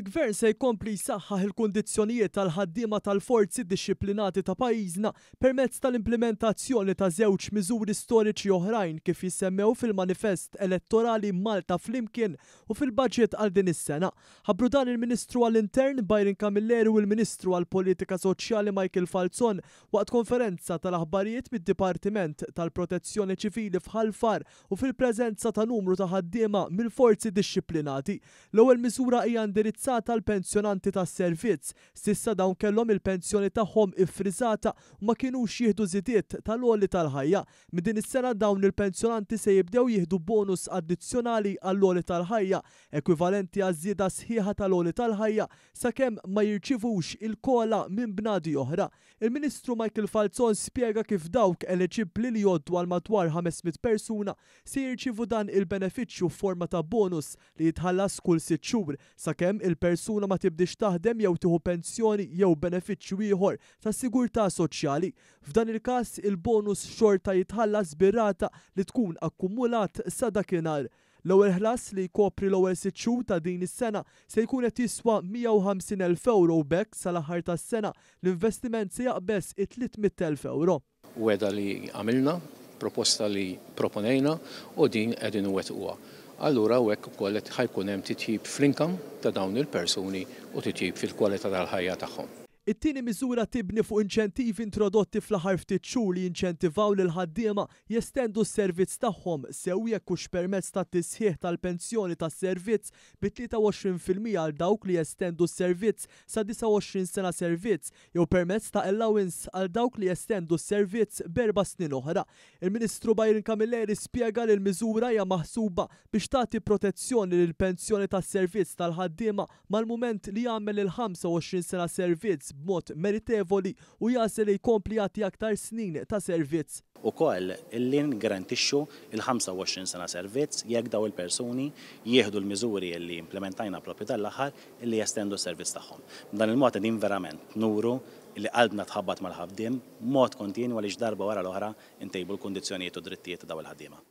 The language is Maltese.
Il-Gvern se jkompli jsaħħaħ il-kundizzjonijiet tal-ħaddiema tal-forzi dixxiplinati ta' pajjiżna permezz tal-implimentazzjoni ta' żewġ miżuri storiċi oħrajn kif jissemmew fil-manifest elettorali Malta Flimkien u fil-budget għal din is-sena. Ħabbru dan il-Ministru għall-Intern Byron Camilleri u l-Ministru għall-Politika Soċjali Michael Falzon waqt konferenza tal-aħbarijiet mid-Dipartiment tal-Protezzjoni Ċivili f'Ħal Far u fil-preżenza ta' numru ta' ħaddiema mill-forzi dixxiplinati. L-ewwel miżura hija indirizzata għall-pensjonanti tas-servizz. S'issa dawn kellhom il-pensjoni tagħhom iffriżata u ma kinux jieħdu żidiet tal-għoli tal-ħajja. Minn din is-sena dawn il-pensjonanti se jibdew jieħdu bonus addizzjonali għall-għoli tal-ħajja, ekwivalenti għaż-żieda sħiħa tal-għoli tal-ħajja sakemm ma jirċivux il-COLA minn bnadi oħra. Il-Ministru Michael Falzon spjega kif dawk eliġibbli li jgħoddu għal madwar 500 persuna se jirċievu dan il-benefiċċju f'forma ta' bonus li jitħallas kull sitt xhur sakemm il-persuna ma tibdiex taħdem jew tieħu pensjoni jew benefiċċju ieħor tas-sigurtà soċjali. F'dan il-każ, il-bonus xorta jitħallas bir-rata li tkun akkumulat sa dakinhar. L-ewwel ħlas li jkopri l-ewwel sitt xhur ta' din is-sena se jkun qed jiswa 150,000 ewro u b'hekk sal-aħħar tas-sena l-investiment se jaqbeż it-300,000 ewro. Wegħda li għamilna, proposta li proponejna u din qegħdin inwettquha. Allura hawnhekk ukoll qed ħa jkun hemm titjib fl-income ta' dawn il-persuni u titjib fil-kwalità tal-ħajja tagħhom. It-tieni miżura tibni fuq inċentivi introdotti fl-aħħar ftit xhur li jinċentivaw lill-ħaddiema jestendu s-servizz tagħhom sew jekk hux permezz tat-tisħiħ tal-pensjoni tas-servizz bi 23% għal dawk li jestendu s-servizz sa 29 sena servizz jew permezz ta' allowance għal dawk li jestendu s-servizz b'erba' snin oħra. Il-Ministru Byron Camilleri spjega li l-miżura hija maħsuba biex tagħti protezzjoni lill-pensjoni tas-servizz tal-ħaddiema mal-mument li jagħmel il-25 sena servizz b'mod meritevoli u jagħżel li jkompli jagħti aktar snin ta' servizz. Ukoll illi niggarantixxu l-25 sena servizz jekk dawn il-persuni jieħdu l-miżuri illi implementajna proprju dan l-aħħar illi jestendu s-servizz tagħhom. B'dan il-mod qegħdin verament nuru illi qalbna tħabbat mal-ħaddiem b'mod kontinwu għaliex darba wara l-oħra ntejbu l-kundizzjonijiet u d-drittijiet ta' dawn il-ħaddiema.